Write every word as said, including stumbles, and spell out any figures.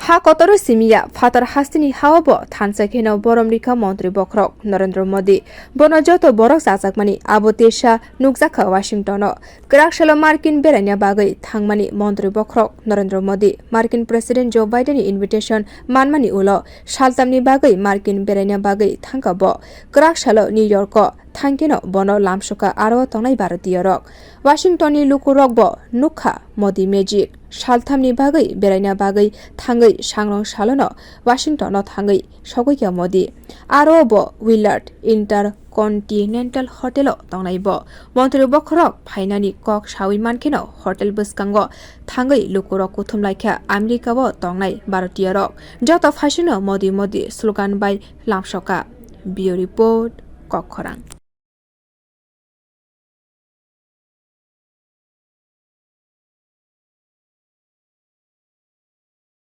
Ha kotoro simiya phatar hasteni hao bo thansa kheno borom rikha montri bokhorok Narendra Modi. Bono joto borok chajakmani abo tesa nukjakha Washington-o. Kwrak salo Markin beraina bagwi thangmani montri bokhorok Narendra Modi Markin President Joe Biden-ni invitation manmani ulo saltamni bagwi Markin beraina bagwi thangkha bo. Kwrak salo New York-o thangkheno bono lamsokha aro tongnai Bharatiyorok. Washington-ni lukurokbo nukha Modi magic. Salthamni bagwi beraina bagwi thangwi sangrong salono Washington-o thangwi sogwikha Modi. Aro bo Willard Intercontinental Hotel-o tongnai bo. Montri bokhorok phainani kok sawi mankheno hotel bwskango thangwi lukurok kuthumlaikha America-o tongnai Bharatiyorok. Joto phaisino Modi Modi slogan bai lamsokha. Bureau Report, Kokkhorang.